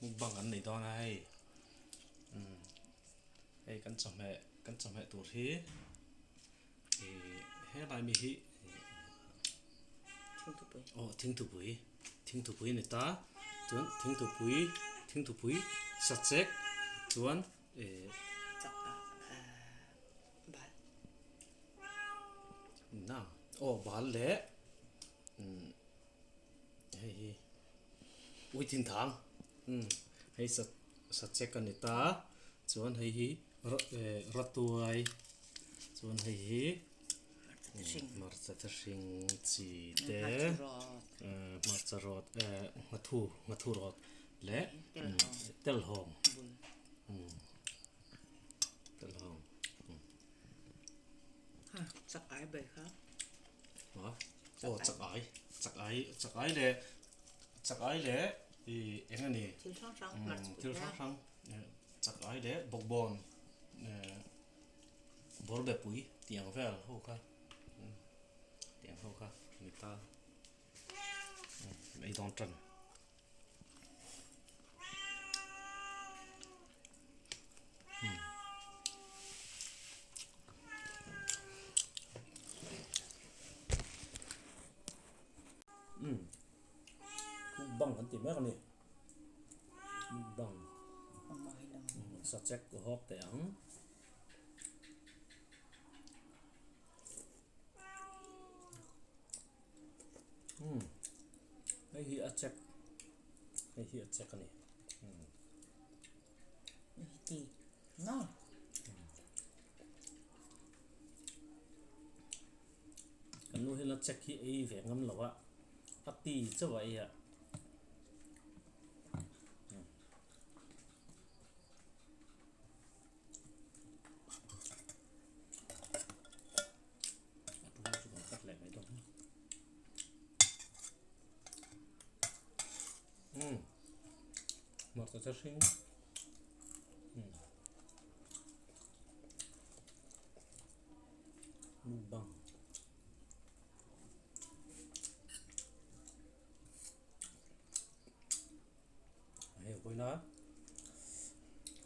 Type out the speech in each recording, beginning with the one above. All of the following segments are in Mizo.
Mukbang kan nei dawn a hei hei kan chawhmeh kan chawhmeh tur hi ih helai mi hi aw thingthupui thingthupui a ni ta chuan thingthupui thingthupui sachek chuan ih aw bal leh hei hi ui thin thang umm hei sa sachek a ni ta chuan hei hi ratuai chuan hei hi hmarcha te hring chi te hmarcha rawt nghathu nghathu rawt leh telhawng telhawng. Aw chak ai chak ai chak ai leh chak ai leh ih eng a ni thil hrang hrang thil hrang hrang chak ai leh bawkbawn bawrbe pui tih ang vel ho kha tih ang ho kha ni ta ei dawn tan. Mukbang kan tih mek a ni mukbang sachek hawk teh ang. Hei hi a chek hei hi a chek a ni. Kan nu hian a chek hi ei ve ngam lo a a ti chauh a ei a. Hmarcha hring mukbang hei vawiina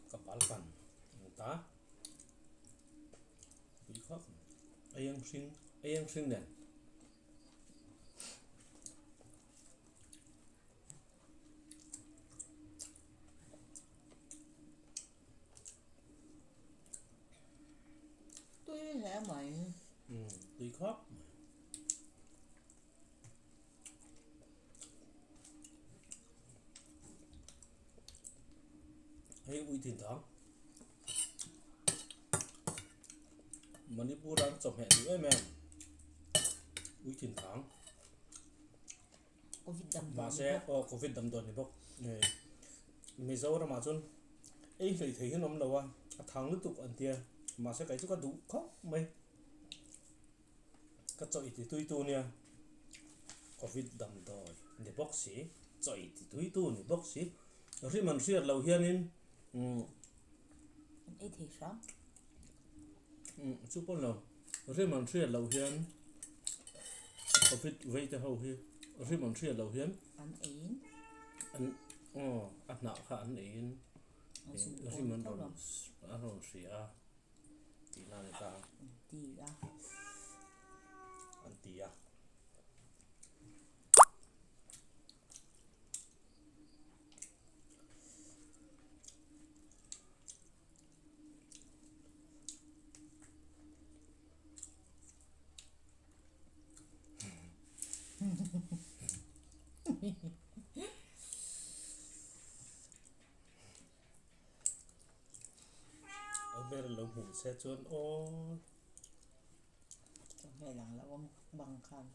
ka bal kan ang ta tui khawp aieng hring aieng hring nen. Tui hle mai. Umm tui khawp mai. Hei ui thin thang. Manipur an chawhmeh duh em em. Ui thin thang. Covid damdawi Mahse aw Covid damdawi ni bawk. Mizoramah chuan ei hlei thei hian awm lo a, a thang lutuk an tia. Mahse kei chu ka duh khawp mai. Ka chawih ti tui tu nia. Covid damdawi ni bawk si, chawih ti tui tu ni bawk si. Rim an hriat loh hianin umm. An ei thei hram. Umm chu pawn lo. Rim an hriat loh hian Covid vei te ho hi rim an hriat loh hian An eiin. An aw a hnah kha an eiin rim an rawn an rawn hria a tih na a ni ta. An ti a. An ti a. Awmber lo hmuh se chuan aw. Chawhmeh lang lo awm bang khan.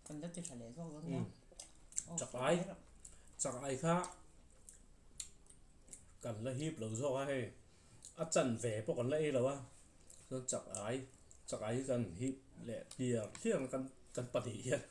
Kan la ti tha leh zawk dawn nia. Chak ai chak ai kha kan la hip lo zawk a hei a chan ve pawh kan la ei lo a chuan chak ai chak ai hi kan hip leh tliar tliar kan kan pahnih hian.